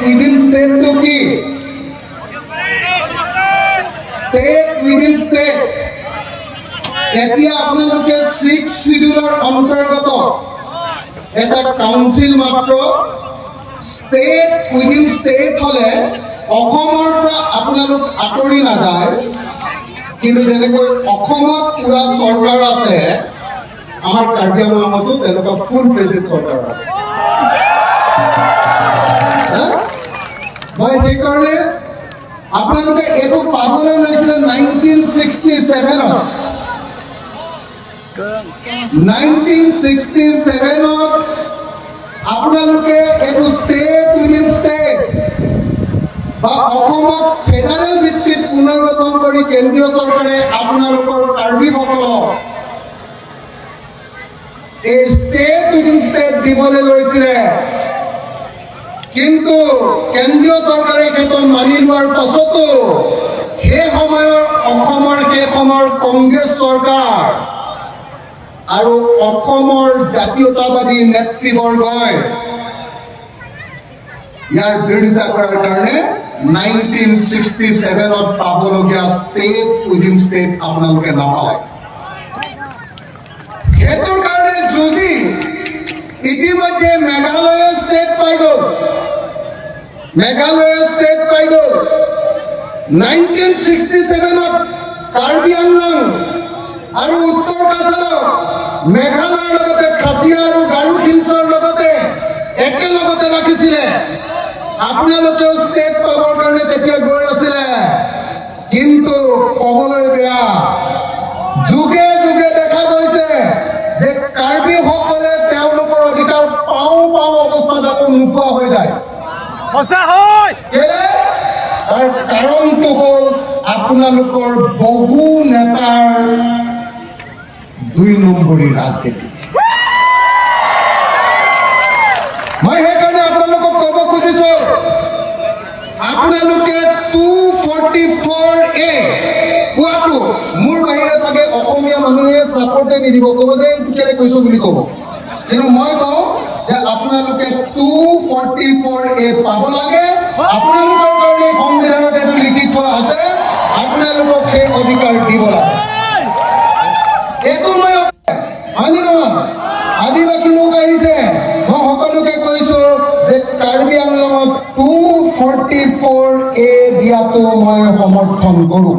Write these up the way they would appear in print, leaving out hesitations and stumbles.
Within ষ্টেটটো কি? State within state, এতিয়া আপোনালোকে ছিক্স চিডিউলৰ অন্তৰ্গত এটা কাউন্সিল মাত্ৰ। ষ্টেট উইদিন ষ্টেট হলে অসমৰ পৰা আপোনালোক আঁতৰি নাযায়, কিন্তু যেনেকৈ অসমত পুৰা চৰকাৰ আছে, আমাৰ কাৰ্বি আংলঙতো তেনেকুৱা ফুল ফ্লেজেড চৰকাৰ আছে, হা? মই সেইকাৰণে আপোনালোকে এইটো পাবলৈ লৈছিলে 1967ত। 1967ত আপোনালোকে এইটো ষ্টেট উইদিন ষ্টেট বা অসমক ফেডাৰেল ভিত্তিত পুনৰ্গঠন কৰি কেন্দ্ৰীয় চৰকাৰে আপোনালোকৰ কাৰ্বিসকলক এই ষ্টেট উইদিন ষ্টেট দিবলৈ লৈছিলে। কিন্তু কেন্দ্ৰীয় চৰকাৰে সেইটো মানি লোৱাৰ পাছতো সেই সময়ৰ অসমৰ, সেই সময়ৰ কংগ্ৰেছ চৰকাৰ আৰু অসমৰ জাতীয়তাবাদী নেতৃবৰ্গই ইয়াৰ বিৰোধিতা কৰাৰ কাৰণে 1967ত পাবলগীয়া ষ্টেট উইদিন ষ্টেট আপোনালোকে নাপালে। সেইটোৰ কাৰণে যুঁজি ইতিমধ্যে মেঘালয়ে ষ্টেট পাই গ'ল। মেঘালয়ে ষ্টেট পাই গ'ল। 1967ত কাৰ্বি আংলং আৰু উত্তৰ কাছাৰক মেঘালয়ৰ লগতে, খাচীয়া আৰু গাৰো হিলছৰ লগতে একেলগতে ৰাখিছিলে। আপোনালোকেও ষ্টেট পাবৰ কাৰণে তেতিয়া গৈ আছিলে। কিন্তু কবলৈ বেয়া, যুগে যুগে দেখা গৈছে যে কাৰ্বিসকলে তেওঁলোকৰ অধিকাৰ পাওঁ পাওঁ অৱস্থাত আকৌ নোপোৱা হৈ যায়। সঁচা হয়। কেলে? তাৰ কাৰণটো হ'ল আপোনালোকৰ বহু নেতাৰ দুই নম্বৰী ৰাজনীতি। মই সেইকাৰণে আপোনালোকক ক'ব খুজিছো, আপোনালোকে 244A কোৱাটো মোৰ বাহিৰে চাগে অসমীয়া মানুহে ছাপৰ্টে নিদিব, ক'ব যে এইটো কেলে কৈছো বুলি ক'ব। কিন্তু মই কওঁ যে আপোনালোকে 244A পাব লাগে। আপোনালোকৰ কাৰণে সংবিধানত এইটো লিখি থোৱা আছে। আপোনালোকক সেই অধিকাৰ দিব লাগে। এইটো মই, হয় নহয়, আদিবাসী লোক আহিছে, মই সকলোকে কৈছো যে কাৰ্বি আংলঙত 244A দিয়াটো মই সমৰ্থন কৰো।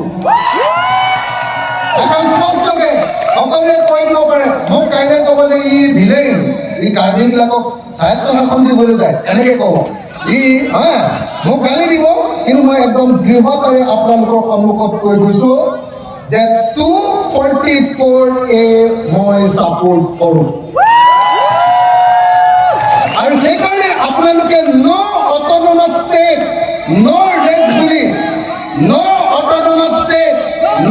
এখন স্পষ্টকে সকলোৱে কৈ দিব পাৰে। মোক কাইলৈ ক'ব যে ই ভিলেইন, ই কাৰ্বিবিলাকক স্বায়ত্ত শাসন দিবলৈ যায়, তেনেকে ক'ব ই, হা, মোক গালি দিব। কিন্তু মই একদম দৃঢ়তাৰে আপোনালোকৰ সন্মুখত কৈ গৈছো যে 244A মই ছাপোৰ্ট কৰোঁ। আৰু সেইকাৰণে আপোনালোকে "No autonomous state, no rest" বুলি, "No autonomous state,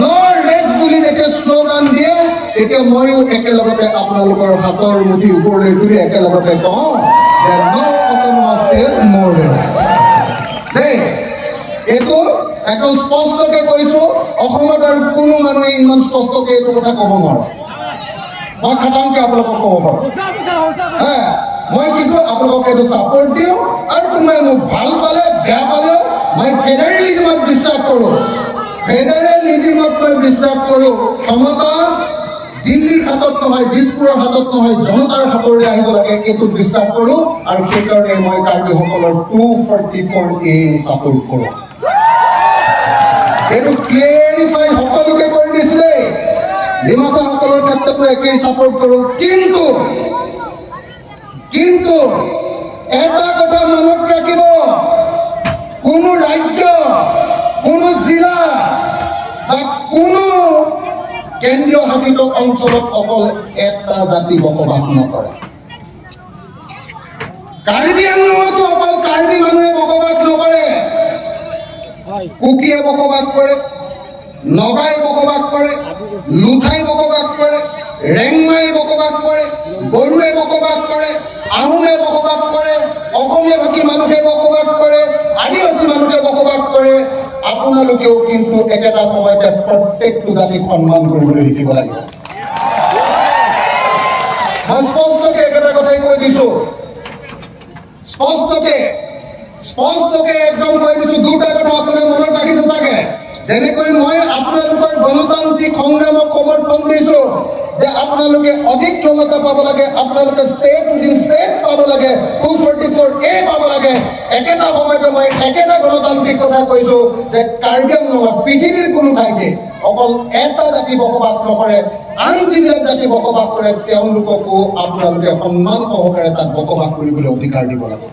no rest" বুলি যেতিয়া শ্লোগান দিয়ে, তেতিয়া ময়ো একেলগতে আপোনালোকৰ হাতৰ মুঠি ওপৰলৈ তুলি একেলগতে কওঁ যে "No autonomous state, no rest" দেই। এইটো একদম স্পষ্টকে কৈছো। অসমত আৰু কোনো মানুহে ইমান স্পষ্টকে এইটো কথা ক'ব নোৱাৰে। মই খাটাংকে আপোনালোকক ক'ব পাৰোঁ। সঁচা কথা, সঁচা কথা। হা, মই কিন্তু আপোনালোকক এইটো ছাপৰ্ট দিওঁ। আৰু কোনোবাই মোক ভাল পালে, বেয়া পালেও মই ফেডাৰেলিজিমত বিশ্বাস কৰোঁ। ফেডাৰেলিজিমত মই বিশ্বাস কৰোঁ। ক্ষমতা দিল্লীৰ হাতত নহয়, দিছপুৰৰ হাতত নহয়, জনতাৰ হাতলৈ আহিব লাগে, এইটোত বিশ্বাস কৰোঁ। আৰু সেইকাৰণে মই কাৰ্বিসকলৰ 244A support কৰোঁ। এইটো ক্লেৰিফাই সকলোকে কৰি দিছো দেই। ডিমাচাসকলৰ ক্ষেত্ৰতো একেই ছাপৰ্ট কৰোঁ। কিন্তু এটা কথা মনত ৰাখিব, কোনো ৰাজ্য, কোনো জিলা বা কোনো কেন্দ্ৰীয় শাসিত অঞ্চলত অকল এটা জাতি বসবাস নকৰে। কাৰ্বি আংলঙতো অকল কাৰ্বি মানুহে বসবাস নকৰে। কুকিয়ে বসবাস কৰে, নগাই বসবাস কৰে, লুথাই বসবাস কৰে, ৰেংমাই বসবাস কৰে, বড়োৱে বসবাস কৰে, আহোমে বসবাস কৰে, অসমীয়া ভাষী মানুহে বসবাস কৰে, আদিবাসী মানুহে বসবাস কৰে। আপোনালোকেও কিন্তু একেটা সময়তে প্ৰত্যেকটো জাতিক সন্মান কৰিবলৈ শিকিব লাগিব। মই স্পষ্টকে একেটা কথাই কৈ দিছো, স্পষ্টকে। স্পষ্টকে একদম কৈ দিছো, দুটা কথা আপোনালোকে মনত ৰাখিছে চাগে। যেনেকৈ মই আপোনালোকৰ গণতান্ত্ৰিক সংগ্ৰামক সমৰ্থন দিছো যে আপোনালোকে অধিক ক্ষমতা পাব লাগে, আপোনালোকে ষ্টেট উইদিন ষ্টেট পাব লাগে, 244A পাব লাগে, একেটা সময়তে মই একেটা গণতান্ত্ৰিক কথা কৈছো যে কাৰ্বি আংলঙত, পৃথিৱীৰ কোনো ঠাইতে অকল এটা জাতি বসবাস নকৰে, আন যিবিলাক জাতি বসবাস কৰে তেওঁলোককো আপোনালোকে সন্মান সহকাৰে তাত বসবাস কৰিবলৈ অধিকাৰ দিব লাগে,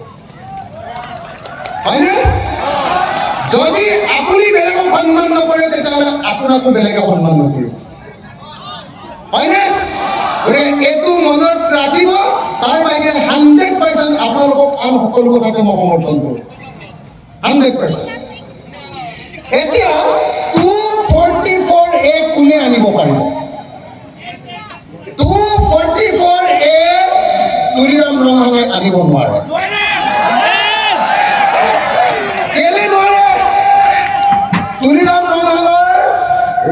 হয়নে? যদি আপুনি বেলেগক সন্মান নকৰে, তেতিয়াহ'লে আপোনাকো বেলেগে সন্মান নকৰিব, হয়নে? গতিকে এইটো মনত ৰাখিব। তাৰ বাহিৰে 100% আপোনালোকক আন সকলো কথাতে মই সমৰ্থন কৰোঁ, 100%। এতিয়া 244A কোনে আনিব পাৰিব? 244A Tuliram ৰংহাঙে আনিব নোৱাৰে। কেলে নোৱাৰে? তুলিৰাম ৰংহাঙৰ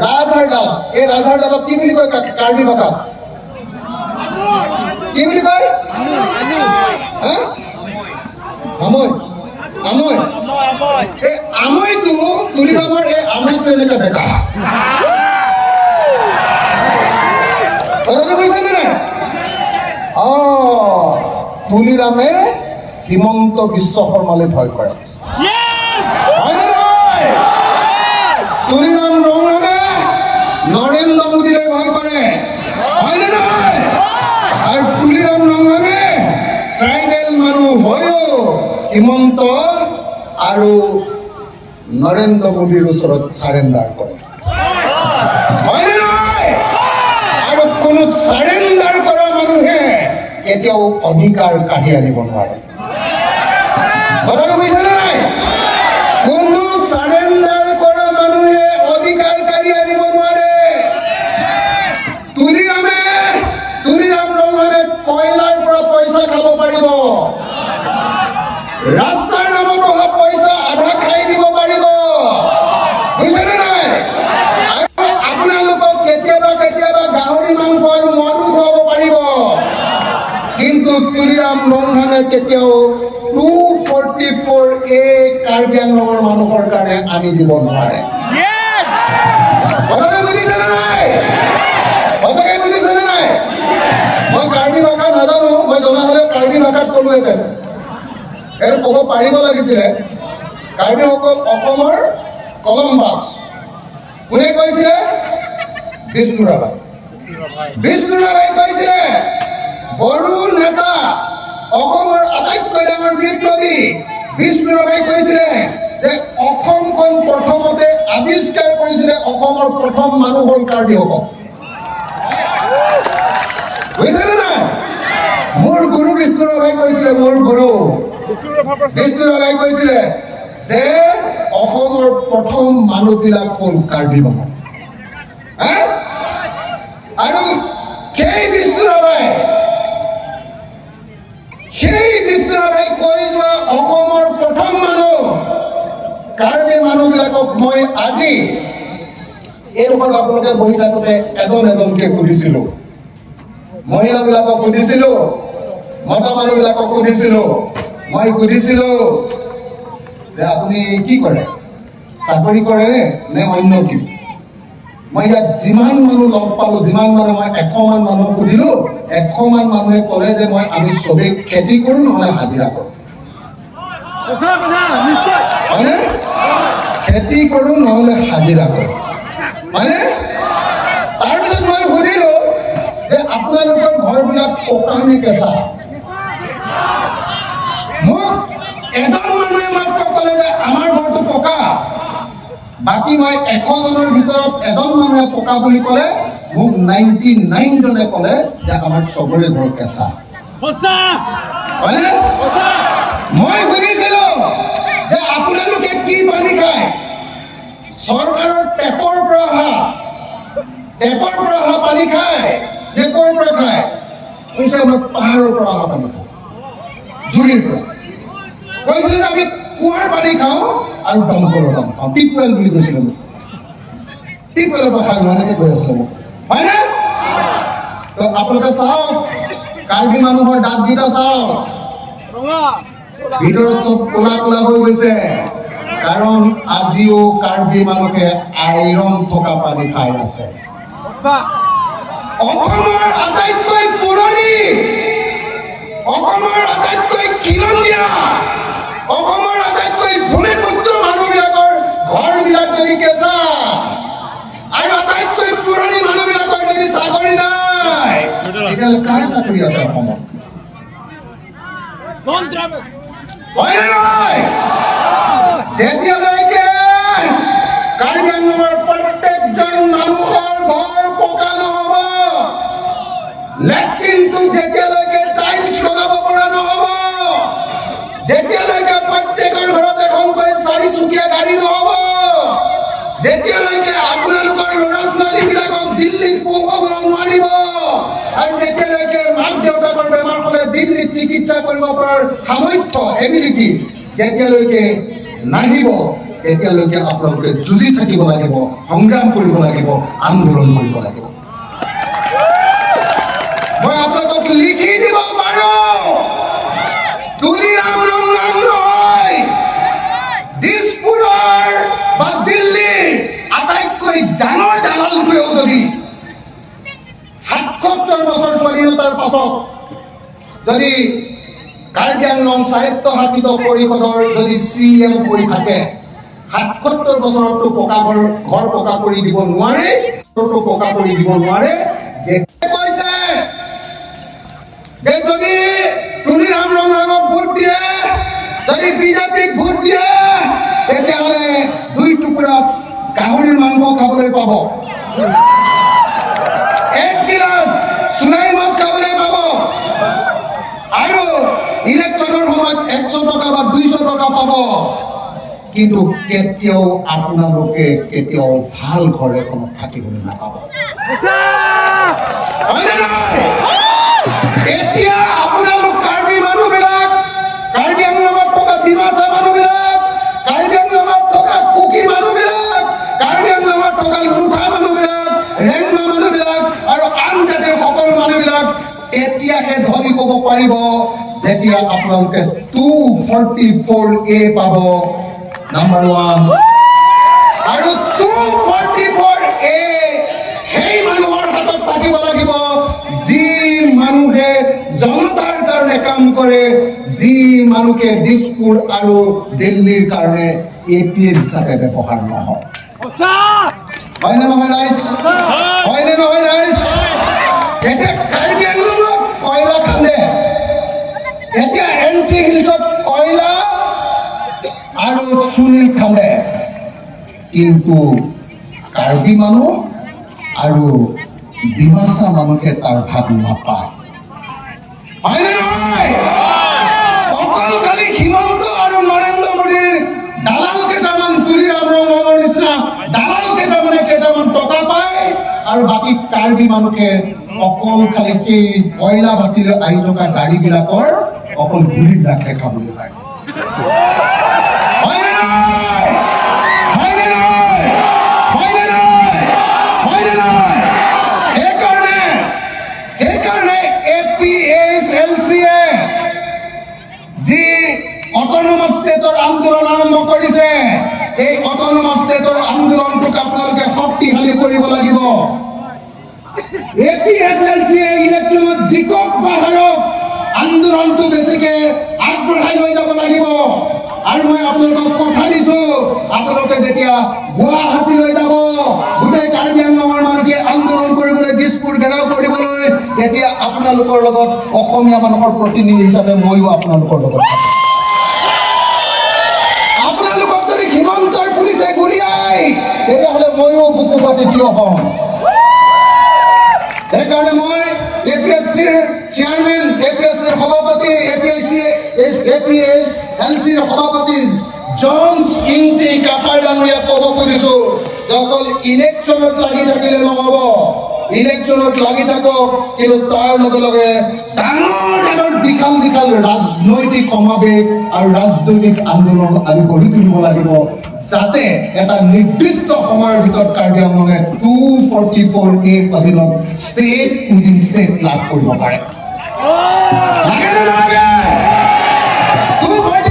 ৰাজহাড়ডাল, এই ৰাজহাড়ডালক কি বুলি কয় কাৰ্বি ভাষাত? কি বুলি কয়? হা? আমৈ, আমৈ। এই আমৈটো, তুলিৰামৰ এই আমৈটো এনেকে বেকা। কথাটো বুজিছেনে নাই? অ, তুলিৰামে হিমন্ত বিশ্ব শৰ্মালৈ ভয় কৰে, হয়নে নহয়? তুলিৰাম ৰংহাঙে নৰেন্দ্ৰ মোদীলৈ ভয় কৰে, হয়নে নহয়? আৰু তুলিৰাম ৰংহাঙে ট্ৰাইবেল মানুহ হৈও হিমন্ত আৰু নৰেন্দ্ৰ মোদীৰ ওচৰত চাৰেণ্ডাৰ কৰে, হয়নে নহয়? আৰু কোনো চাৰেণ্ডাৰ কৰা মানুহে কেতিয়াও অধিকাৰ কাঢ়ি আনিব নোৱাৰে। কথাটো বুজিছেনে নাই? কোনো চাৰেণ্ডাৰ কৰা মানুহে অধিকাৰ কাঢ়ি আনিব নোৱাৰে। তুলিৰাম ৰংহাঙে কয়লাৰ পৰা পইচা খাব পাৰিব, ৰাস্তাৰ নামত অহা পইচা আধা খাই দিব পাৰিব, বুজিছেনে নাই? আৰু আপোনালোকক কেতিয়াবা কেতিয়াবা গাহৰি মাংস আৰু মদো খুৱাব পাৰিব, কিন্তু তুলিৰাম ৰংহাঙে কেতিয়াও 244A Karbi আংলঙৰ মানুহৰ কাৰণে আনি দিব নোৱাৰে। কথাটো বুজিছেনে নাই? সঁচাকে বুজিছেনে নাই? মই কাৰ্বি ভাষা নাজানো, মই জনা হ'লে কাৰ্বি ভাষাত ক'লোহেঁতেন। এইটো ক'ব পাৰিব লাগিছিলে। কাৰ্বিসকল অসমৰ কলম্বাছ কোনে কৈছিলে? বিষ্ণু ৰাভাই। বিষ্ণু ৰাভাই কৈছিলে, বড়ো নেতা, অসমৰ আটাইতকৈ ডাঙৰ বিপ্লৱী বিষ্ণু ৰাভাই কৈছিলে যে অসমখন প্ৰথমতে আৱিষ্কাৰ কৰিছিলে, অসমৰ প্ৰথম মানুহ হ'ল কাৰ্বিসকল। বুজিছেনে নাই? মোৰ গুৰু বিষ্ণু ৰাভাই কৈছিলে, মোৰ গুৰু বিষ্ণু ৰাভাই কৈছিলে যে অসমৰ প্ৰথম মানুহবিলাক হ'ল কাৰ্বি মানুহ। হা? আৰু সেই বিষ্ণু ৰাভাই কৈ যোৱা অসমৰ প্ৰথম মানুহ কাৰ্বি মানুহবিলাকক মই আজি এইডোখৰত আপোনালোকে বহি থাকোঁতে এজন এজনকে সুধিছিলো, মহিলাবিলাকক সুধিছিলো, মতা মানুহবিলাকক সুধিছিলো। মই সুধিছিলো যে আপুনি কি কৰে, চাকৰি কৰে নে অন্য কি? মই ইয়াত যিমান মানুহ লগ পালো, যিমান মানুহ, মই 100মান মানুহক সুধিলো, 100মান মানুহে ক'লে যে আমি চবেই খেতি কৰো, নহ'লে হাজিৰা কৰো। হয়নে? খেতি কৰো নহ'লে হাজিৰা কৰো, হয়নে? তাৰপিছত মই সুধিলো যে আপোনালোকৰ ঘৰবিলাক পকা নে কেঁচা? মোক এজন মানুহে মাত্ৰ ক'লে যে আমাৰ ঘৰটো পকা। বাকী মই 100জনৰ ভিতৰত এজন মানুহে পকা বুলি ক'লে, মোক 99জনে ক'লে যে আমাৰ চবৰে ঘৰ কেঁচা, হয়নে? মই সুধিছিলো যে আপোনালোকে কি পানী খায়? চৰকাৰৰ টেপৰ পৰা অহা পানী খায় নে ক'ৰ পৰা খায়? কৈছে, আমাৰ পাহাৰৰ পৰা অহা পানী খাওঁ, জুৰিৰ পৰা। কৈছিলে যে আমি কুঁৱাৰ পানী খাওঁ আৰু দমকলৰ পানী খাওঁ, টিউবৱেল বুলি কৈছিলে মোক, টিউবৱেলৰ পৰা খাওঁ, এনেকে কৈ আছিলে মোক, হয়নে? তো আপোনালোকে চাওক, কাৰ্বি মানুহৰ দাঁতকেইটা চাওক। ভিতৰত চব ক'লা ক'লা হৈ গৈছে, কাৰণ আজিও কাৰ্বি মানুহে আইৰণ থকা পানী খাই আছে। সঁচা। অসমৰ আটাইতকৈ পুৰণি, অসমৰ আটাইতকৈ খিলঞ্জীয়া, অসমৰ আটাইতকৈ ভূমিপুত্ৰ মানুহবিলাকৰ ঘৰবিলাক যদি কেঁচা আৰু আটাইতকৈ পুৰণি মানুহবিলাকৰ যদি চাকৰি নাই, তেতিয়াহ'লে কাৰ চাকৰি আছে অসমত? Non tribal. হয়নে নহয়? যেতিয়ালৈকে কাৰ্বি আংলঙৰ প্ৰত্যেকজন মানুহৰ ঘৰ পকা নহ'ব, লেট্ৰিনটো যেতিয়ালৈকে টাইলছ লগাব পৰা নহ'ব, যেতিয়ালৈকে প্ৰত্যেকৰ ঘৰত এখনকৈ চাৰিচকীয়া গাড়ী নহ'ব, যেতিয়ালৈকে আপোনালোকৰ ল'ৰা ছোৱালীবিলাকক দিল্লীত পঢ়ুৱাব নোৱাৰিব আৰু যেতিয়ালৈকে মাক দেউতাকৰ বেমাৰ হ'লে দিল্লীত চিকিৎসা কৰিব পৰাৰ সামৰ্থ্য, এবিলিটি যেতিয়ালৈকে নাহিব, তেতিয়ালৈকে আপোনালোকে যুঁজি থাকিব লাগিব, সংগ্ৰাম কৰিব লাগিব, আন্দোলন কৰিব লাগিব। মই আপোনালোকক লিখি দিব পাৰো, তুলিৰাম ৰংহাং নহয়, দিছপুৰৰ বা দিল্লীৰ আটাইতকৈ ডাঙৰ দালালটোৱেও যদি 77 বছৰ স্বাধীনতাৰ পাছত যদি কাৰ্বি আংলং স্বায়ত্তশাসিত পৰিষদৰ যদি চি এম হৈ থাকে, 77 বছৰতো পকা ঘৰ ঘৰ পকা কৰি দিব নোৱাৰে, পকা কৰি দিব নোৱাৰে। যে কৈছে যে যদি তুলিৰাম ৰংহাঙক ভোট দিয়ে, যদি বিজেপিক ভোট দিয়ে, তেতিয়াহ'লে দুই টুকুৰা গাহৰিৰ মাংস খাবলৈ পাব, এক গিলাচ চুলাই মদ খাবলৈ পাব আৰু ইলেকশ্যনৰ সময়ত 100 টকা বা 200 টকা পাব, কিন্তু কেতিয়াও আপোনালোকে কেতিয়াও ভাল ঘৰ এখনত থাকিবলৈ নাপাব। হয়নে নহয়? এতিয়া আপোনালোক কাৰ্বি মানুহবিলাক, কাৰ্বি আংলঙত থকা ডিমাচা মানুহবিলাক, কাৰ্বি আংলঙত থকা কুকি মানুহবিলাক, কাৰ্বি আংলঙত থকা লোথা মানুহবিলাক, ৰেংমা মানুহবিলাক আৰু আন জাতিৰ সকলো মানুহবিলাক তেতিয়াহে ধনী হ'ব পাৰিব যেতিয়া আপোনালোকে 244A পাব, নাম্বাৰ ওৱান। আৰু 244A সেই মানুহৰ হাতত থাকিব লাগিব যি মানুহে জনতাৰ কাৰণে কাম কৰে, যি মানুহে দিছপুৰ আৰু দিল্লীৰ কাৰণে এটিএম হিচাপে ব্যৱহাৰ নহয়। সঁচা। হয়নে নহয় ৰাইজ? হয়নে নহয় ৰাইজ? এতিয়া কাৰ্বি আংলঙত কয়লা খান্দে, এতিয়া এন চি হিলছত কয়লা আৰু চূণ খান্দে, কিন্তু কাৰ্বি মানুহ আৰু ডিমাচা মানুহে তাৰ ভাগ নাপায়। হয়নে নহয়? অকল খালি হিমন্ত আৰু নৰেন্দ্ৰ মোদীৰ দালাল কেইটামান, তুলিৰাম ৰংহাঙৰ নিচিনা দালাল কেইটামানে কেইটামান টকা পায় আৰু বাকী কাৰ্বি মানুহে অকল খালি সেই কয়লা ভাটিলৈ আহি থকা গাড়ীবিলাকৰ অকল ধূলিবিলাকহে খাবলৈ পায়। হয়নে নহয়? হয়নে নহয়? হয়নে নহয়? হয়নে নহয়? সেইকাৰণে সেইকাৰণে এপিএইচএলচিয়ে যি অট'নমাছ ষ্টেটৰ আন্দোলন আৰম্ভ কৰিছে, এই অট'নমাছ ষ্টেটৰ আন্দোলনটোক আপোনালোকে শক্তিশালী কৰিব লাগিব। এপিএছএলচিয়ে ইলেকশ্যনত জিকক বা হাৰক, আন্দোলনটো বেছিকে আগবঢ়াই লৈ যাব লাগিব। আৰু মই আপোনালোকক কথা দিছো, আপোনালোকে যেতিয়া গুৱাহাটীলৈ যাব, গোটেই কাৰ্বি আংলঙৰ মানুহে আন্দোলন কৰিবলৈ, দিছপুৰ ঘেৰাও কৰিবলৈ, তেতিয়া আপোনালোকৰ লগত অসমীয়া মানুহৰ প্ৰতিনিধি হিচাপে ময়ো আপোনালোকৰ লগত থাকিম। আপোনালোকক যদি হিমন্তৰ পুলিচে গুলীয়াই, তেতিয়াহ'লে ময়ো বুকু পাতি থিয় হ'ম। সেইকাৰণে মই এপিএছচিৰ চেয়াৰমেন, এপিএছচিৰ সভাপতি, এপিএছচি এপিএছএলচিৰ সভাপতি জনছ ইংতি কাথাৰ ডাঙৰীয়াক ক'ব খুজিছো যে অকল ইলেকশ্যনত লাগি থাকিলে নহ'ব। ইলেকশ্যনত লাগি থাকক, কিন্তু তাৰ লগে লগে ডাঙৰ ডাঙৰ বিশাল বিশাল ৰাজনৈতিক সমাৱেশ আৰু ৰাজনৈতিক আন্দোলন আমি গঢ়ি তুলিব লাগিব, যাতে এটা নিৰ্দিষ্ট সময়ৰ ভিতৰত কাৰ্বি আংলঙে 244A অধীনত ষ্টেট উইদিন ষ্টেট লাভ কৰিব পাৰে। লাগে নে নালাগে? টু ফৰ্টি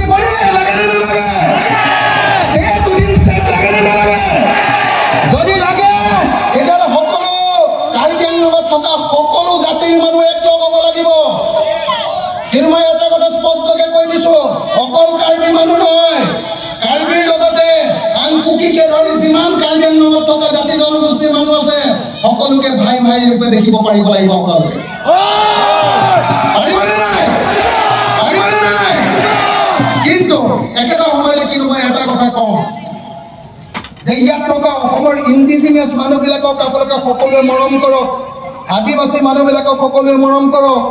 মানুহ আছে, সকলোকে ভাই ভাই ৰূপে দেখিব পাৰিব লাগিব আপোনালোকে। পাৰিবনে নাই? পাৰিবনে নাই? কিন্তু একেটা সময়তে কিন্তু মই এটা কথা কওঁ যে ইয়াত থকা অসমৰ ইণ্ডিজিনিয়াছ মানুহবিলাকক আপোনালোকে সকলোৱে মৰম কৰক, আদিবাসী মানুহবিলাকক সকলোৱে মৰম কৰক,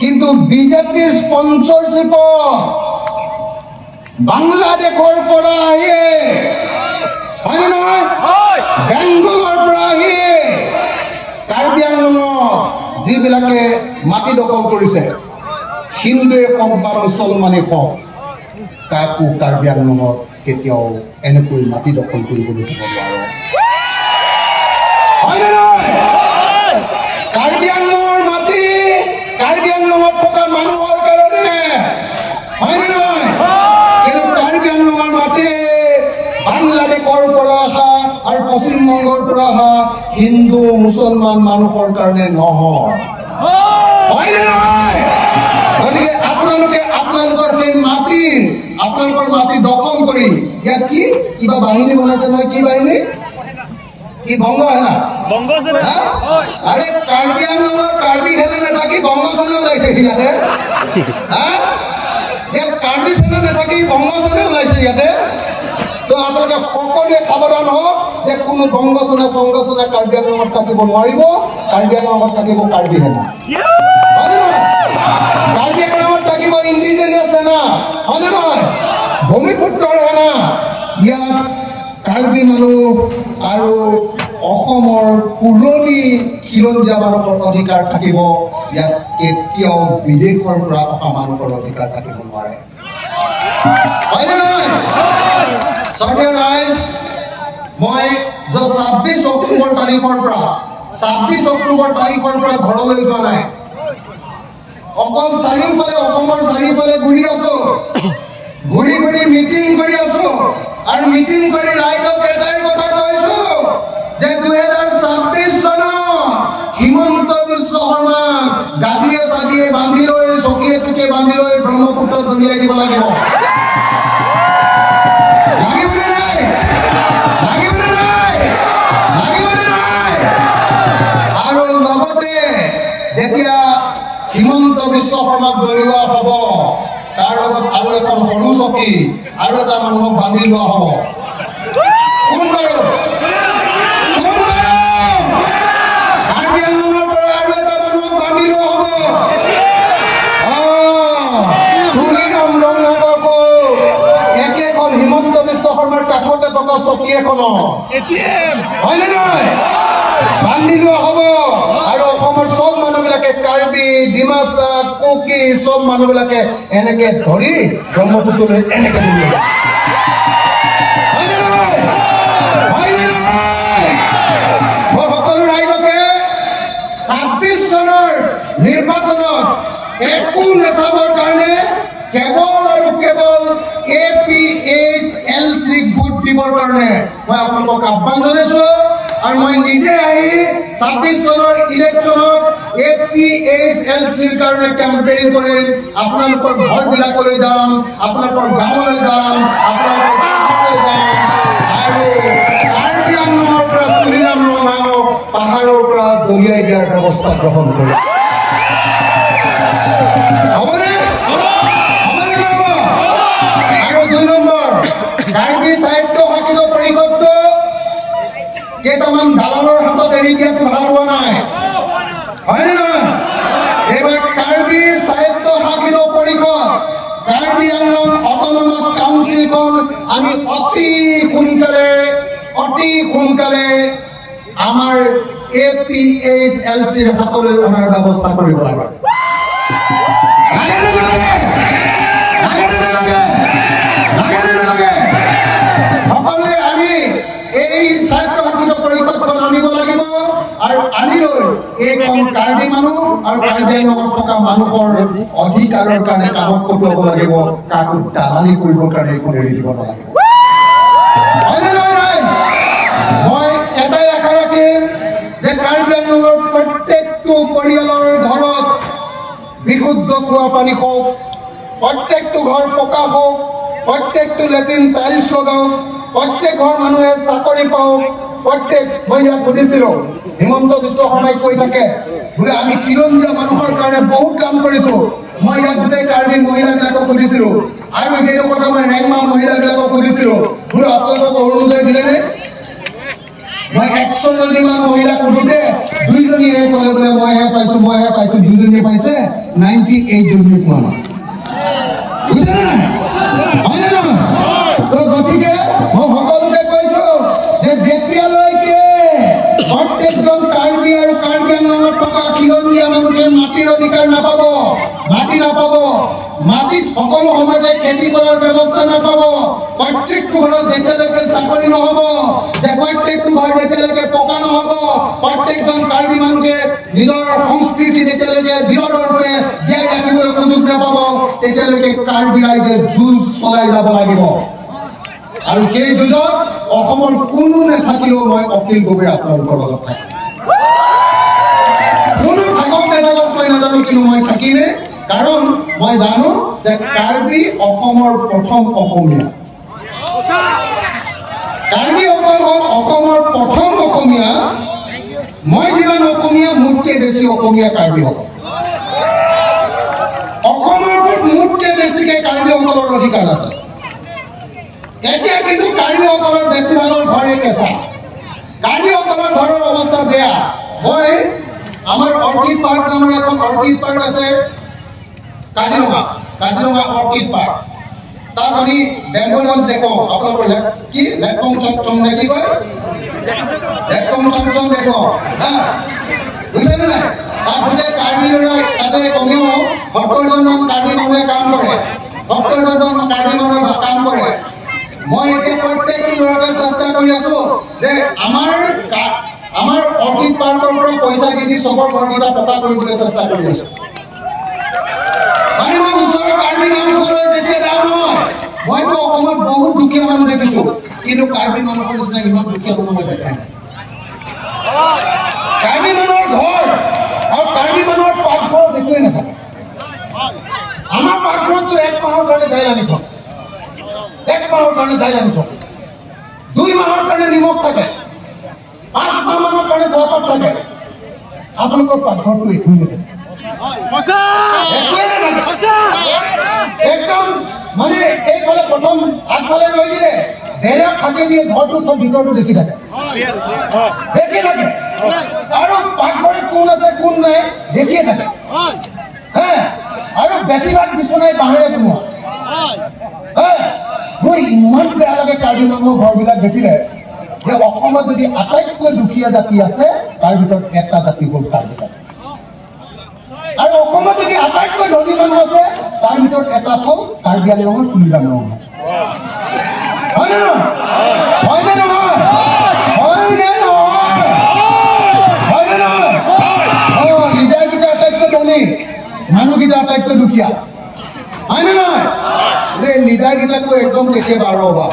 কিন্তু বিজেপিৰ স্পনচৰশ্বিপত বাংলাদেশৰ পৰা আহি, হয়নে নহয়, বেংগলৰ পৰা আহি কাৰ্বি আংলঙত যিবিলাকে মাটি দখল কৰিছে, হিন্দুৱে হওক বা মুছলমানে হওক, কাকো কাৰ্বি আংলঙত কেতিয়াও এনেকৈ মাটি দখল কৰিবলৈ দিব নোৱাৰে। হয়নে নহয়? কাৰ্বি আংলঙৰ মাটি কাৰ্বি আংলঙত থকা মানুহৰ কাৰণে, হয়নে নহয়? কিন্তু কাৰ্বি আংলঙৰ মাটি বাংলাদেশৰ পৰা অহা আৰু পশ্চিমবংগৰ পৰা অহা হিন্দু মুছলমান মানুহৰ কাৰণে নহয়, হয়নে নহয়? গতিকে আপোনালোকে আপোনালোকৰ সেই মাটিৰ, আপোনালোকৰ মাটি দখল কৰি ইয়াত কি কিবা বাহিনী বনাইছে নহয়, কি বাহিনী, কি বংগ সেনা? বংগ সেনা। হা? আৰে, কাৰ্বি আংলঙৰ কাৰ্বি সেনা নাথাকি বংগ সেনা ওলাইছে ইয়াতে। হা, ইয়াত কাৰ্বি সেনা নাথাকি বংগ সেনা ওলাইছে ইয়াতে। তো আপোনালোকে সকলোৱে সাৱধান হওক যে কোনো বংগ সেনা চংগ সেনা কাৰ্বি আংলঙত থাকিব নোৱাৰিব। কাৰ্বি আংলঙত থাকিব কাৰ্বি সেনা, হয়নে নহয়? কাৰ্বি আংলঙত থাকিব ইণ্ডিজিনিয়াছ সেনা, হয়নে নহয়? ভূমিপুত্ৰৰ সেনা। ইয়াত কাৰ্বি মানুহ আৰু অসমৰ পুৰণি খিলঞ্জীয়া মানুহৰ অধিকাৰ থাকিব। ইয়াত কেতিয়াও বিদেশৰ পৰা অহা মানুহৰ অধিকাৰ থাকিব নোৱাৰে, হয়নে নহয়? শ্ৰদ্ধেয় ৰাইজ, মই যোৱা 26 অক্টোবৰ তাৰিখৰ পৰা, 26 অক্টোবৰ তাৰিখৰ পৰা ঘৰলৈ যোৱা নাই। অকল চাৰিওফালে, অসমৰ চাৰিওফালে ঘূৰি আছো, ঘূৰি ঘূৰি মিটিং কৰি আছো আৰু মিটিং কৰি ৰাইজক এটাই কথা কৈছো যে 2026 চনত হিমন্ত বিশ্ব শৰ্মাক গাদীয়ে চাদিয়ে বান্ধি লৈ, চকীয়ে টকীয়ে বান্ধি লৈ ব্ৰহ্মপুত্ৰত দলিয়াই দিব লাগিব। লাগিবনে নাই? লাগিবনে নাই? লাগিবনে নাই? আৰু লগতে যেতিয়া হিমন্ত বিশ্ব শৰ্মাক দলিওৱা হ'ব, তাৰ লগত আৰু এখন সৰু চকী আৰু এটা মানুহক বান্ধি লোৱা হ'ব। কোন বাৰু? কোন বাৰু? কাৰ্বি আংলঙৰ পৰা আৰু এটা মানুহক বান্ধি লোৱা হ'ব। তুলিৰাম ৰংহাঙকো একেখন হিমন্ত বিশ্ব শৰ্মাৰ কাষতে থকা চকী এখনত, হয়নে নহয়, বান্ধি লোৱা হ'ব। আৰু অসমৰ চব মানুহবিলাকে, কাৰ্বি, ডিমাচা, কুকি চব মানুহবিলাকে এনেকে ধৰি ব্ৰহ্মপুত্ৰলৈ এনেকে দলিয়াই, হয়নে নহয়? হয়নে নহয়? মই সকলো ৰাইজকে 26 চনৰ নিৰ্বাচনত একো নাচাবৰ কাৰণে, কেৱল আৰু কেৱল এপিএইচএলচিক ভোট দিবৰ কাৰণে মই আপোনালোকক আহ্বান জনাইছো। আৰু মই নিজে আহি 26 চনৰ ইলেকশ্যনত এপিএইচএলচিৰ কাৰণে কেম্পেইন কৰিম। আপোনালোকৰ ঘৰবিলাকলৈ যাম, আপোনালোকৰ গাঁৱলৈ যাম, আপোনালোকৰ গাঁৱলৈ যাম আৰু কাৰ্বি আংলঙৰ পৰা তুলিৰাম ৰংহাঙক পাহাৰৰ পৰা দলিয়াই দিয়াৰ ব্যৱস্থা গ্ৰহণ কৰিম। হ'বনে? হ'বনে নহ'ব? আৰু 2 নম্বৰ, কাৰ্বি স্বায়ত্ত শাসিত পৰিষদটো কেইটামান দালালৰ হাতত এৰি দিয়াটো ভাল হোৱা নাই, হয়নে নহয়? এইবাৰ কাৰ্বি স্বায়ত্ত শাসিত পৰিষদ, কাৰ্বি আংলং অট'নমাছ কাউন্সিলখন আমি অতি সোনকালে, অতি সোনকালে আমাৰ এপিএইচএলচিৰ হাতলৈ অনাৰ ব্যৱস্থা কৰিব লাগে। লাগে নে নালাগে? লাগে নে নালাগে? লাগে নে নালাগে? সকলোৱে আমি এই স্বায়ত্তশাসিত পৰিষদখন আনিব লাগিব আৰু আনি লৈ এইখন কাৰ্বি মানুহ আৰু কাৰ্বি আংলঙত থকা মানুহৰ অধিকাৰৰ কাৰণে কামত খটুৱাব লাগিব। কাকো দালালি কৰিবৰ কাৰণে এইখন এৰি দিব নালাগিব, হয়নে নহয় ৰাইজ? মই এটাই আশা ৰাখিম যে কাৰ্বি আংলঙৰ প্ৰত্যেকটো পৰিয়ালৰ ঘৰত বিশুদ্ধ খোৱা পানী হওক, প্ৰত্যেকটো ঘৰ পকা হওক, প্ৰত্যেকটো লেট্ৰিন টাইলছ লগাওক, প্ৰত্যেক ঘৰ মানুহে চাকৰি পাওক। প্ৰত্যেক, মই ইয়াত সুধিছিলো, হিমন্ত বিশ্ব শৰ্মাই কৈ থাকে বোলে আমি খিলঞ্জীয়া মানুহৰ কাৰণে বহুত কাম কৰিছো। মই ইয়াত গোটেই কাৰ্বি মহিলাবিলাকক সুধিছিলো আৰু সেইটো কথা মই ৰেংমা মহিলাবিলাকক সুধিছিলো, বোলো আপোনালোকক অৰুণোদয় দিলেনে? মই 100 জনীমান মহিলাক সোধোতে দুইজনীয়ে ক'লে বোলে মইহে পাইছো, মইহে পাইছো। দুজনীয়ে পাইছে, 98 জনীয়ে পোৱা নাই। বুজিছেনে নাই? হয়নে নহয়? তো গতিকে মই সকলোকে কৈছো যে যেতিয়ালৈকে প্ৰত্যেকজন কাৰ্বি আৰু কাৰ্বি আংলঙত থকা খিলঞ্জীয়া মানুহে মাটিৰ অধিকাৰ নাপাব, মাটি নাপাব, মাটিত সকলো সময়তে খেতি কৰাৰ ব্যৱস্থা নাপাব, প্ৰত্যেকটো ঘৰত যেতিয়ালৈকে চাকৰি নহ'ব, যে প্ৰত্যেকটো ঘৰ যেতিয়ালৈকে পকা নহ'ব, প্ৰত্যেকজন কাৰ্বি মানুহে নিজৰ সংস্কৃতি যেতিয়ালৈকে বীৰদৰ্পে জীয়াই ৰাখিবলৈ সুযোগ নাপাব, তেতিয়ালৈকে কাৰ্বি ৰাইজে যুঁজ চলাই যাব লাগিব। আৰু সেই যুঁজত অসমৰ কোনো নাথাকিলেও মই অখিল গগৈ আপোনালোকৰ লগত থাকিম। কোনো থাকক নাথাকক মই নাজানো, কিন্তু মই থাকিমেই। কাৰণ মই জানো যে কাৰ্বি অসমৰ প্ৰথম অসমীয়া। কাৰ্বিসকল হ'ল অসমৰ প্ৰথম অসমীয়া। মই যিমান অসমীয়া, মোতকৈ বেছি অসমীয়া কাৰ্বিসকল। অসমৰ ওপৰত মোতকৈ বেছিকে কাৰ্বিসকলৰ অধিকাৰ আছে। এতিয়া কিন্তু কাৰ্বিসকলৰ বেছিভাগৰ ঘৰে কেঁচা, কাৰ্বিসকলৰ ঘৰৰ অৱস্থা বেয়া। মই আমাৰ অৰ্কিড পাৰ্ক নামৰ এখন অৰ্কিড পাৰ্ক আছে কাজিৰঙা, কাজিৰঙা অৰ্কিড পাৰ্ক। তাত আমি বেম্বো ডান্স দেখো। আপোনালোকৰ কি লেকং চং নে কি কয়, লেকং চং দেখো, হা, বুজিছেনে নাই? তাত গোটেই কাৰ্বি ল'ৰাই, তাতে কমেও 70 জনমান কাৰ্বি মানুহে কাম কৰে, 70 জনমান কাৰ্বি মানুহে কাম কৰে। মই এতিয়া প্ৰত্যেকটো ল'ৰাকে চেষ্টা কৰি আছো যে আমাৰ অৰ্কিড পাৰ্কৰ পৰা পইচা দি দি চবৰ ঘৰকেইটা টকা কৰিবলৈ চেষ্টা কৰি আছো। মানে মই ওচৰৰ কাৰ্বি গাঁওখনলৈ যেতিয়া যাওঁ নহয়, মইতো অসমত বহুত দুখীয়া মানুহ দেখিছো, কিন্তু কাৰ্বি মানুহৰ নিচিনা ইমান দুখীয়া মানুহ মই দেখা নাই। কাৰ্বি মানুহৰ ঘৰ আৰু কাৰ্বি মানুহৰ পাকঘৰত একোৱেই নাথাকে। আমাৰ পাকঘৰততো এক মাহৰ কাৰণে দাইল আনি থওঁ, এক মাহৰ কাৰণে দাইল আনি থওঁ, 2 মাহৰ কাৰণে নিমখ থাকে, 5 মাহ মানৰ কাৰণে চাহপাত থাকে। আপোনালোকৰ পাকঘৰটো একোৱেই নাথাকে, একোৱেই নাথাকে একদম। মানে এইফালে প্ৰথম আগফালে ৰৈ দিলে বেৰা ফাটি দিয়ে ঘৰটো চব ভিতৰটো দেখি থাকে, দেখি থাকে। আৰু পাকঘৰত কোন আছে কোন নাই দেখিয়ে থাকে, হে। আৰু বেছিভাগ বিচনাই বাঁহেৰে বনোৱা, হে। মোৰ ইমান বেয়া লাগে কাৰ্বি মানুহৰ ঘৰবিলাক দেখিলে যে অসমত যদি আটাইতকৈ দুখীয়া জাতি আছে, তাৰ ভিতৰত এটা জাতি হ'ল কাৰ্বি জাতি। আৰু অসমত যদি আটাইতকৈ ধনী মানুহ আছে, তাৰ ভিতৰত এটা হ'ল কাৰ্বি আংলঙৰ তুলিৰাম ৰংহাং। হয়নে নহয়? হয়নে নহয়? হয়নে নহয়? হয়নে নহয়? অ, লিডাৰকেইটা আটাইতকৈ ধনী, মানুহকেইটা আটাইতকৈ দুখীয়া, হয়নে নহয়? এই লিডাৰকেইটাকো একদম কেতিয়াবা ৰ'বা,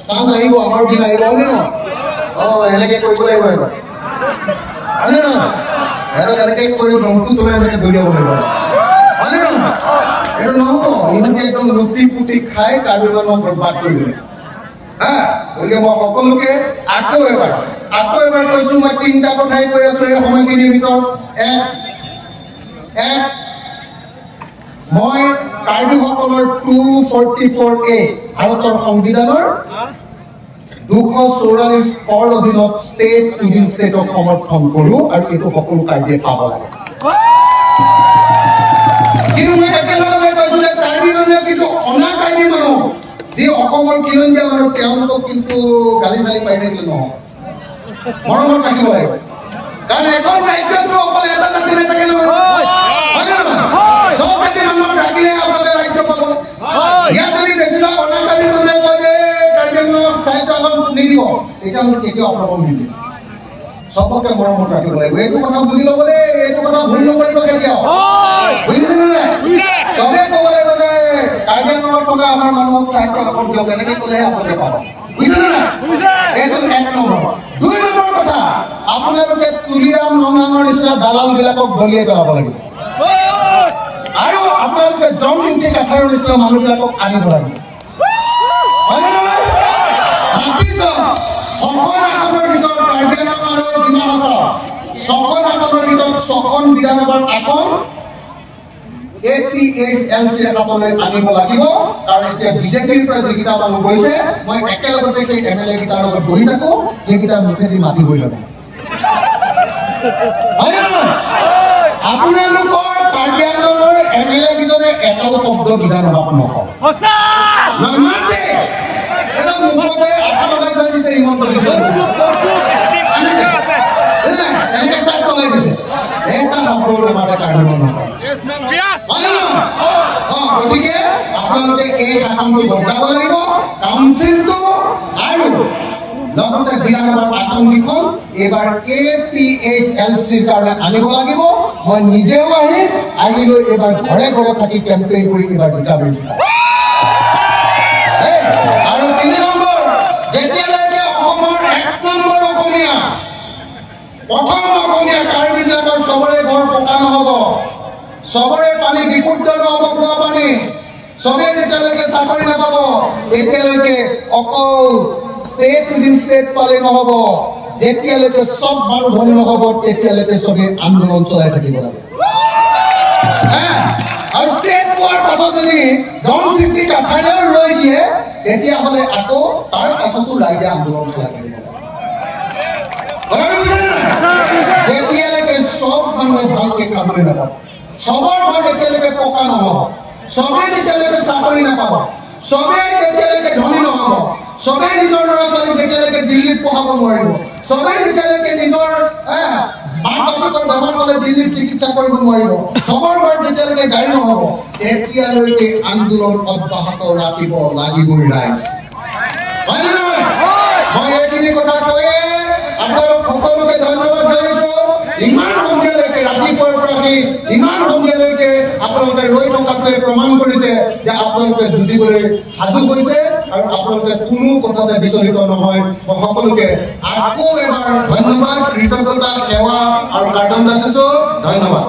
চান্স আহিব, আমাৰো দিন আহিব, হয়নে নহয়? অ, এনেকে কৰিব লাগিব এবাৰ, হয়নে নহয়? সিহঁতক এনেকে কৰি দমটো তোলে এনেকে দলিয়াব লাগিব, হয়নে নহয়? এইটো নহ'ব। ইহঁতে একদম লুটি পুটি খাই কাৰ্বি মানুহক বৰবাদ কৰি দিলে, হা। গতিকে মই সকলোকে আকৌ এবাৰ কৈছো, মই তিনিটা কথাই কৈ আছো এই সময়খিনিৰ ভিতৰত। এক, মই কাৰ্বিসকলৰ 244A, ভাৰতৰ সংবিধানৰ 244 কৰ অধীনত ষ্টেট উইদিন ষ্টেটক সমৰ্থন কৰোঁ আৰু এইটো সকলো কাৰ্বিয়ে পাব লাগে। কিন্তু মই একেলগে কৈছো যে কাৰ্বি মানুহে কিন্তু অনা কাৰ্বি মানুহ, যি অসমৰ খিলঞ্জীয়া মানুহ, তেওঁলোকক কিন্তু গালি চালি পাই থাকিলে নহ'ব, মৰমত ৰাখিব লাগিব। কাৰণ এখন ৰাজ্যততো অকল এটা জাতি নাথাকে নহয়, হয় নে নহয়? চব জাতি মানুহক ৰাখিলে আপোনালোকে ৰাজ্য পাব। ইয়াত যদি বেছিভাগ অনা কাৰ্বি মানুহে কয় যে কাৰ্বি আংলঙক স্বায়ত্তশাসন নিদিব, তেতিয়াহ'লে কেতিয়াও আপোনালোকক নিদিব। চবকে মৰমত ৰাখিব লাগিব। এইটো কথা বুজি ল'ব দেই, এইটো কথা ভুল নকৰিব কেতিয়াও। বুজিছে নে নাই? চবে ক'ব লাগিব যে কাৰ্বি আংলঙত থকা আমাৰ মানুহক স্বায়ত্তশাসন দিয়ক, এনেকে ক'লেহে আপোনালোকে পাব। বুজিছে নে নাই? এইটো এক নম্বৰ। দুই নম্বৰ কথা, আপোনালোকে তুলিৰাম ৰংহাঙৰ নিচিনা দালাল বিলাকক দলিয়াই পেলাব লাগিব আৰু আপোনালোকে জন ইংতি কাথাৰৰ নিচিনা মানুহবিলাকক আনিব লাগিব, হয়নে নহয়? তাৰপিছত 6খন আসনৰ ভিতৰত ছখন আসনৰ ভিতৰত ছখন বিধানসভাৰ আসন এপিএইচএলচিৰ হাতলৈ আনিব লাগিব। কাৰণ এতিয়া বিজেপিৰ পৰা যিকেইটা মানুহ গৈছে, মই একেলগতে সেই এমএলএ কেইটাৰ লগত বহি থাকো, সেইকেইটাৰ মুখেদি মাতিবই লাগিব, হয় নে নহয়? আপোনালোকৰ কাৰ্বি আংলঙৰ এমএলএ কেইজনে এটাও শব্দ বিধানসভাত নকয়। সঁচা। নামাতে। এটা মুখতে আঠা লগাই থৈ দিছে হিমন্ত বিশ্ব। এনেকে তাক লগাই দিছে, এটা শব্দও নামাতে কাৰ্বি আংলঙৰ, হয় নে নহয়? গতিকে আপোনালোকে এই শাসনটো বদলাব লাগিব, কাউন্সিলটো আৰু লগতে বিধানসভাৰ আসনকেইখন এইবাৰ এপিএইচএলচিৰ কাৰণে আনিব লাগিব। মই নিজেও আহিম, আহি লৈ এইবাৰ ঘৰে ঘৰে থাকি কেম্পেইন কৰি এইবাৰ জিকাব জিকাম। আৰু 3 নম্বৰ, যেতিয়ালৈকে অসমৰ 1 নম্বৰ অসমীয়া, প্ৰথম অসমীয়া কাৰ্বিবিলাকৰ চবৰে ঘৰ পকা নহ'ব, চবৰে পানী বিশুদ্ধ নহ'ব, খোৱা পানী, চবেই যেতিয়ালৈকে চাকৰি নাপাব, তেতিয়ালৈকে অকল ষ্টেট উইদিন ষ্টেট পালে নহ'ব। যেতিয়ালৈকে চব মানুহ ধনী নহ'ব, তেতিয়ালৈকে চবেই আন্দোলন চলাই থাকিব লাগে। হা? আৰু ষ্টেট পোৱাৰ পাছত যদি ধনশিৰি কাঠাৰেও ৰৈ দিয়ে, তেতিয়াহ'লে আকৌ তাৰ পাছতো ৰাইজে আন্দোলন চলাই থাকিব লাগে। কথাটো বুজিছেনে নাই? যেতিয়ালৈকে চব মানুহে ভালকে খাবলৈ নাপাব, চবৰ ঘৰ যেতিয়ালৈকে পকা নহ'ব, চবেই যেতিয়ালৈকে চাকৰি নাপাব, চবেই যেতিয়ালৈকে ধনী নহ'ব, চবেই নিজৰ ল'ৰা ছোৱালীক যেতিয়ালৈকে দিল্লীত পঢ়াব নোৱাৰিব, চবেই যেতিয়ালৈকে নিজৰ মাক বাপেকৰ বেমাৰ হ'লে দিল্লীত চিকিৎসা কৰিব নোৱাৰিব, চবৰ ঘৰত যেতিয়ালৈকে গাড়ী নহ'ব, তেতিয়ালৈকে আন্দোলন অব্যাহত ৰাখিব লাগিবই ৰাইজ, হয় নে নহয়? মই এইখিনি কথা কৈয়ে আপোনালোক সকলোকে ধন্যবাদ জনাইছো। ইমান সন্ধিয়ালৈকে, ৰাতিপুৱাৰ পৰা আহি ইমান সন্ধিয়ালৈকে আপোনালোকে ৰৈ থকাটোৱে প্ৰমাণ কৰিছে যে আপোনালোকে যুঁজিবলৈ সাজু হৈছে আৰু আপোনালোকে কোনো কথাতে বিচলিত নহয়। মই সকলোকে আকৌ এবাৰ ধন্যবাদ, কৃতজ্ঞতা, সেৱা আৰু প্ৰাৰ্থনা যাচিছো। ধন্যবাদ।